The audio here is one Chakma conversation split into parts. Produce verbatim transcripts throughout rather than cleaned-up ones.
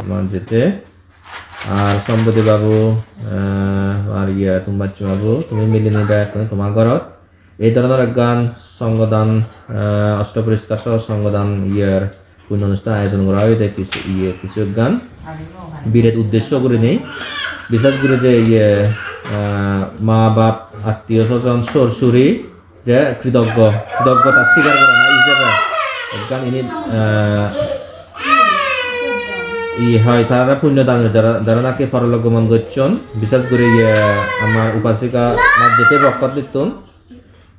Amar jete, ar Sombodi babu, eh, ar iye, Tumbacchu babu, tumi milinei bekkune tomar gorot ei dhoronor ekkan songodan, eh, osto poriskar soh songodan iyer punyo onusthan ayojon gora oyede kichu, iye, kichu ekkan biret uddesho gurinei, bishes guri je iye, eh, ma bap, attiyo sojon, sor suri, je kritoggo, kritoggota sigar gorana ijebe ekkan ini, eh, i hoi, tarare punyo dan guri, jara, jara naki porolok gomon gocchon, bishes guri iye amar upasika, amar jete pokkottun,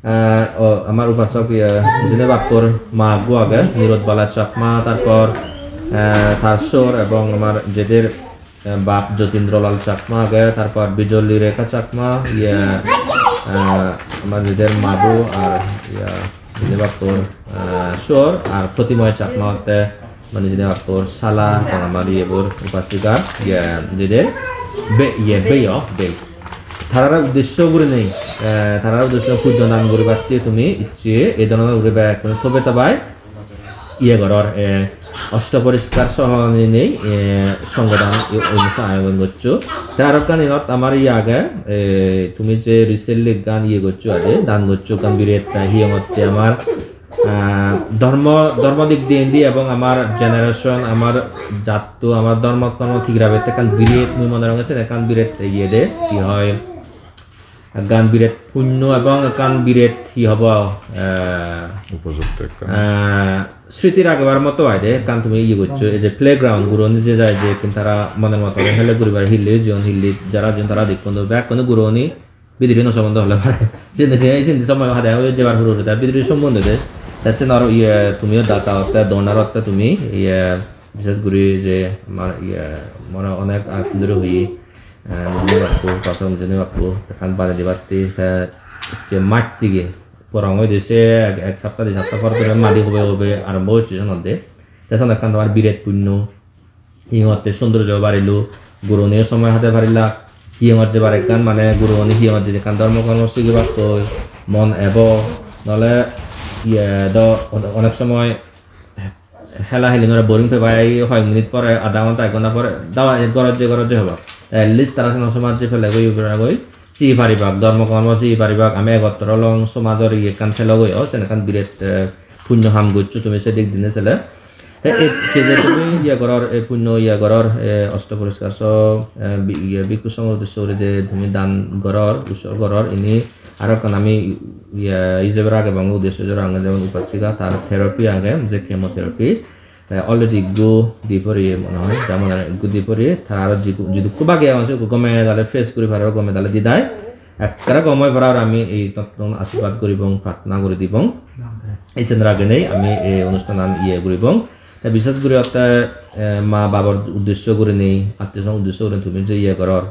eh, o, amar upasok iye, jene bappor ma gua age, Nirod Bala Chakma, tarpor, eh, tar sor ebong amar jeder eh, bap Jotindro Lal Chakma age, tarpor Bijoli Rekha Chakma, iye, eh, amar jeder madu ar, iye, jede bappor, eh, sor, ar Protimoy Chakma otte, mane jede bappor sala, tara amar iye bor upasika, iye, jede be, iye, beyo, bei. Tarare uddesho gurinei, eh, tarare uddesho punyo dan guribatte tumi icche, ei dhoronor guri bekkune sobe tabai. Iye goror, eh, osto poriskar soho ninei, eh, songodan i-, onusthan ayojon goccho. Te aro ekkan inot amar iye age, eh, tumi je recently ekkan iye goccho ade, dan goccho ekkan biret, te hiyongotte amar, ah, dhormo, dhormo dik diyendi ebong amar generation, amar jatto, amar dhormo, dhormo thik rakhette ekkan biret, mui mone gorong sen ekkan biret iye de, hi hoi, ekkan biret punyo ebong ekkan biret hi hobo, eh, Upojukto ekkan. Eh, sriti ragebar moto ai de, ekkan tumi iye goccho, ei je playground guroni je jai je ekkan tara monor moto hele guribar, hille jiyon, hille jara jiyon tara dekkon do, bekkune guroni bidire no somon do hole pare. Sindi se, sindi somoy hade oi jebar puro puro ta bidire somon de. Te sen aro iye tumiyo data otte, donor otte tumi, iye, bishes guri je amar iye, mone onek ar sunduri hoye. Eh, mujunge bakko, paso mujunge bakko, ekkan bari dibatte, te je maj tige, porong oide se ek, ek sapta, di sapta por pore madi hube hube arambo gocche senotte. Te senotte ekkan tomar biret punyo, hiyongotte sundor jo barilo, gurune somoy hade parila, hiyongot jebar ekkan mane gurune hiyongot jedi ekkan dhormo kormo sigibakkoi mon ebo, nole iye do onek somoy hela heli nore boring peba, ei hoyek minute pore, adha ghonta, ek ghonta pore dawa, gorot je, gorot je hoba. At least tara seno somaj je pele goi, ubera goi, si paribak, dhormo kormo si paribak, ami egottor olong, somajor iye ekkan pelo goi, o, sen ekkan biret, eh, punyo ham goccho tumi se dik dine sele. Te ei je, je tumi iye goror, ei punyo iye goror, eh, osto poriskar so, eh, bi-, iye bhikkhu songho uddesho guri je tumi dan goror, utsor goror, ini aro ekkan ami, iye, ijebe ragei bang uddesho jora age, jemon upasika, tar therapy age, je chemotherapy. Te already ekko di poriye mone hoi, ja mone hoi ekko di poriye, te aro jidu-, jidukko bagi agon, se ekko gome dale face guri paro, gome dale di dai. Ekkere gom oi paro, aro ami ei tottun ashirbad guribong, prarthona guri dibong. Ei sen ragenei ami ei onusthanan iye guribong. Te bishes guri otte, eh, ma babor uddesho gurinei, attiyo swajon uddesho gurinei tumi je iye goror,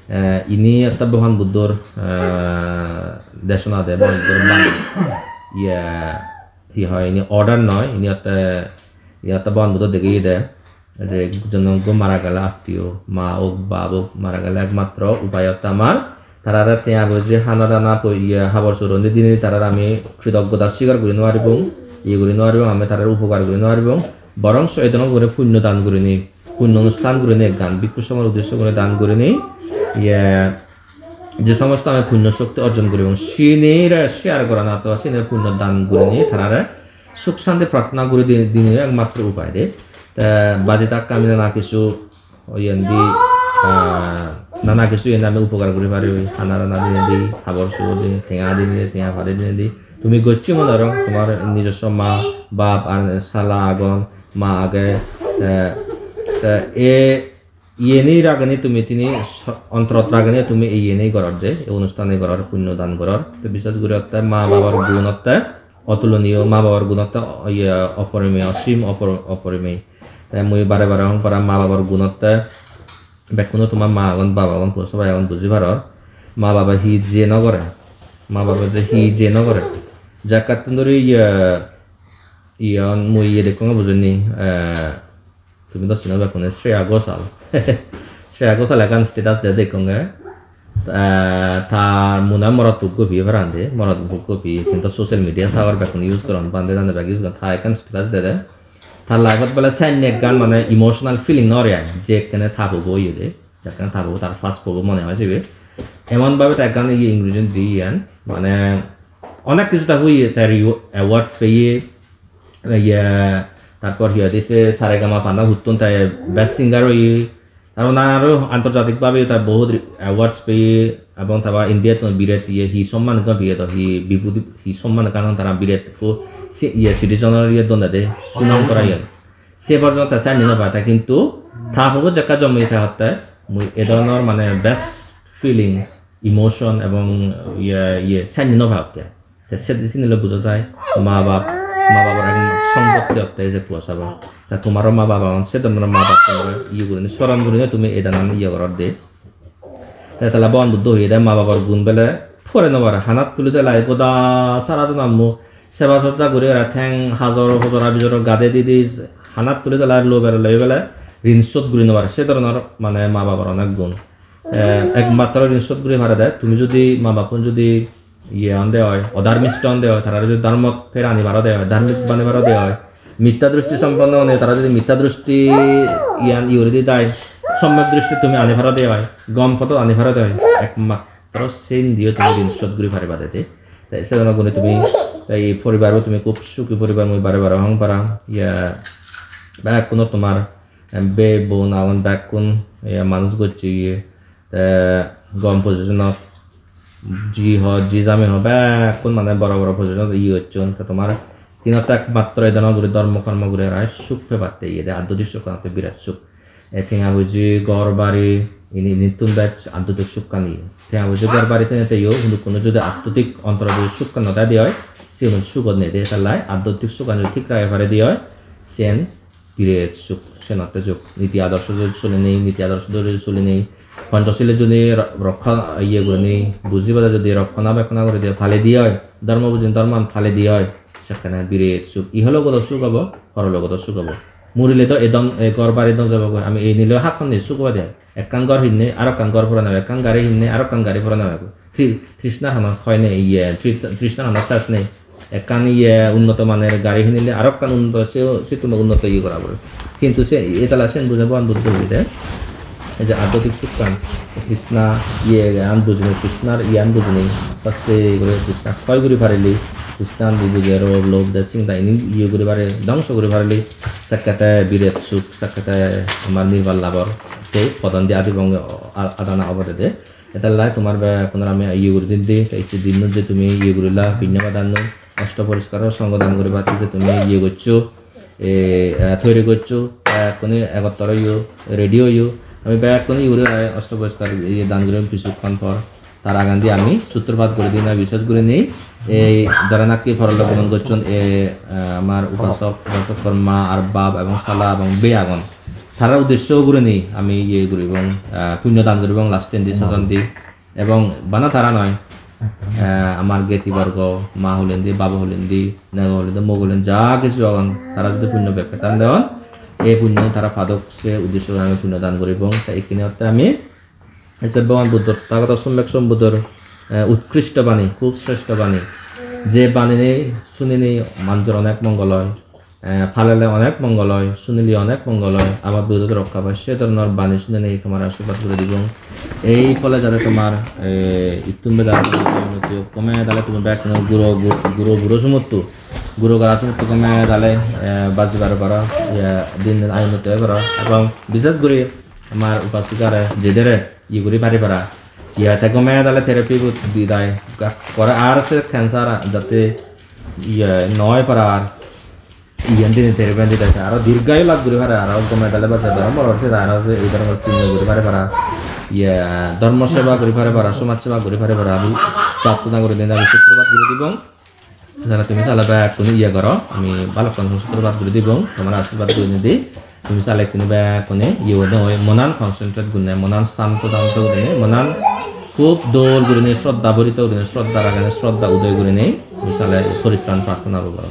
eh, ini otte Bhogoban Buddhor, eh, desona de, Bhogoban Buddhor bani. Iye, hi hoi, ini order noi, ini otte, iye otte Bhogoban Buddho degeye de. Je jonno ekko mara gele attiyo, ma ok, bap ok mara gele ekmatro upai otte amar tarare tenga poije, hana dana poi, iye, habor suor dinei tarare ami kritoggota sigar guri nw paribong, iye guri nw paribong, ami tarare upokar guri nw paribong. Borongso ei dhoronor guri punyo dan gurinei, punyo onusthan gurinei, ekkan bhikkhu songho uddesho guri dan gurinei, iye, je somosto ami punyo shokti orjon guribong, sinire share gorana to, sinire punyo dan gurinei tarare suk shanti prarthona guri di-, dinei ekmatro upai de. Te baji thakka ami nana kichu, o iyendi, ah, nana kichu iyendi ami upokar guri pari, hana rana dinendi, habor subor dinendi, tenga dinendi, tenga padi dinendi. Tumi goccho mone gorong, tomar nijosso ma, bap ar sala agon, ma age, te, te e iyeni rageni tumi tini so-, ontorot rageni tumi iyeni goror de, ei onusthan goror, punyo dan goror. Te bishes guri otte ma babor gun otte otuloniyo, ma babor gun otte, iye, oporimiyo, osim opor-, oporimiyo. Te mui bare bare hong para ma babor gun otte bekkuno tomar ma agon, bap agon, puro sabai agon, buji paror. Ma babe hi je nw gore, ma babe je hi je nw gore. Jakkattun dori iye, iye mui iye dekkong bujinni, eh, tumi do sino bekkune Shreya Ghoshal. Shreya Ghoshal ekkan status de dekkonge. Eh, ta mone hoi morot puk gopi parapang de, morot puk gopi, hintu social media sagor bekkun use goron, bhante dane bek use goron, ta ekkan status dede. Tar life-ot bele sen ekkan mane emotional feeling no ore ai, je ekkene ta pobo oyede, jekkene ta pobo, tar first pobo mone hoi sibe. Emon bhabe ta ekkan iye ingredient diye iyan, mane onek kichu ta hoye, ta re-, award peye, iye, tarpor hi hoide se Saregama Panda huttun ta best singer oye, aro na aro antorjatik bhabe ta bohut awards peye, ebong ta ba India tun biret iye hi somman ekkan peye, to hi bibhuti hi somman ekkan tara biret ekku si-, iye citizen or iye don de, summon gora iye. Se porjonto ta sanni no pai ta, kintu ta pobo jekka jomme ta hotte mui e dhoronor mane best feeling, emotion ebong iye, iye sanni no pai hotte. Te se, sini loi bujo jai, ma bap, ma babor ekmattro sompotti hotte je puo sabo. Ta tomaro ma bap agon, se dhoronor ma bap tomare iye gurinei, soron gurinei tumi ei danan iye goror de. Te tale Bhogoban Buddho hoyede ma babor gun bele pore no pare, hanat tuli tele goda sara jonammo seba sojja guri aro theng hajor hojora bijoro gade di di hanat tuli tele lo bere loi bele rin sot guri no pare. Se dhoronor mane ma babor onek gun. Eh, ekmatro rin sot guri pare de, tumi judi ma bappun judi iye onde oi, odharmist onde oi, tara judi dharmot pher ani paro de oi, dharmik bani paro de oi, mittha dristi somponno onde, tara judi mittha dristi iyan iye guri di dai, somyak dristi tumi ani paro de oi, gom podot ani paro de oi, ekmatro sen diyo tumi rin sot guri pariba de. Te se dhoronor gune tumi, te ei poribar bo tumi khub suki poribar, mui bare bare hong parang, iya, bekkuno tomar, em, bhei bon agon, bekkun, iya, manuj gocche iye, te gom position ot ji ho, ji jami ho, bekkun mane boro boro position ot iye gocchon. Te tomar hinot ekmatro ei dhoronor guri dhormo kormo guri arai suk pebatte iye de, adhyattmik suk anatte birat suk. E tenga poije, ghor bari, ini, inittun bej adhyattmik sukkan iye. Tenga poije, ghor bari tenete yo, hintu hono jodi adhyattmik ontoro jodi sukkan no thai de oi, sigun sugot nei de, tallai adhyattmik sukkan jodi thik ragei pare de oi, siyen biret suk, senotte suk. Niti adorsho jodi solinei, niti adorsho dhori solinei, Panchasile jodi ro-, rokka iye gurinei, buji bade jodi rokkona bekkona guri de pale de oi, dhormo bujinei dhorman pale de oi, sekkene biret suk. Ihologodo suk obo, porologodo suk obo. Murile do edon, e ghor bari don jabo goi. Ami ei nilo hakkon nei suk obode. Ekkan ghor hinne, aro ekkan ghor purana obo, ekkan gari hinne, aro ekkan gari purana obo. Tri-, trishnar hono hoi nei, iye, tri-, trishnar hono ses nei. Ekkan iye unnoto maner gari hinile aro ekkan unnoto, se, settun unnoto iye gora pore. Hintu se, etala sen bujei Bhogoban Buddho hoide, ei je adhyattmik sukkan, trishna, iye, an bujinei, trishnar iyan bujinei, aste aste guri trishna khoi guri parile, trishna an bujinei, rob, lob, des, hingsa ini iye guri pare, dhongso guri parile, sekkete biret suk, sekkete amar nirban labor, te podondi adibong a-, adana obode de. Etallai tomar bekkunor ami iye guri dindi, te icche dinno je tumi iye gurila, pinno padanno, osto poriskaro songo dan guribatte je tumi iye goccho, e, e, toiri goccho, bekkune egottor oyo, ready oyo. Ami bekkune iye guri age osto poriskar iye dan gurim kissukkon por. Tar agendi ami sutropat guri dina, bises gurinei ei jara naki porolok gomon gocchon, e, e, amar upasok, upasok ma ar bap ebong sala ebong bei agon. Tarar uddesho gurinei ami iye guribong, ah, punyo dan guribong last-endi, sojondi. Ebong bana tara noi, eh, amar geti borgo, ma hulendi, babo hulendi, nego hulendi, mok hulendi, ja kichu agon, tara jodi punyo bekketan deon, ei punyo tara padok, se uddesho ami punyo dan guribong. Te ikkine otte ami ese Bhogoban Buddhor, Tathagato Somyak Sombuddhor, eh, utkristo bani, khub sreshto bani. Je banini sunini manjor onek mongol oi, eh, palele onek mongol oi, sunile onek mongol oi, abad bipodot rokka pai, se dhoronor bani sunini tomare ashirbad guri dibong. Ei phole jate tomar, eh, ittun beda gome dale tumi bekkune guro, gu-, guro, guro sumuttu, guro gara sumuttu gome dale, eh, baji paro paro, iye, din din ayunnoti oi paro. Ebong bishes guri amar upasikare jedere iye guri pari para. Iye te gome dale therapy bot di dai. Ga-, pore ar se cancer jate iye noi para ar. Iyan dine therapy di dai. Aro dirgayu lab guri pare, aro gome dale baje dhorom aro se aro se ei dhorom punyo guri pare para. Iye dhormo seba guri pare para, somaj seba guri pare para. Ami prarthona guri dine ami sutropat guri dibong. Jara tumi sale bekkune iye goro, ami balukkun sutropat guri dibong, tomare ashirbad guri di. Tumi sale ikkune bekkune iye guri doi, monan concentrate gurine, monan santo danto gurine, monan khub dol gurine, shraddha bhorito gurine, shraddha ragene, shraddha udoy gurine, tumi sale poritran prarthona goro.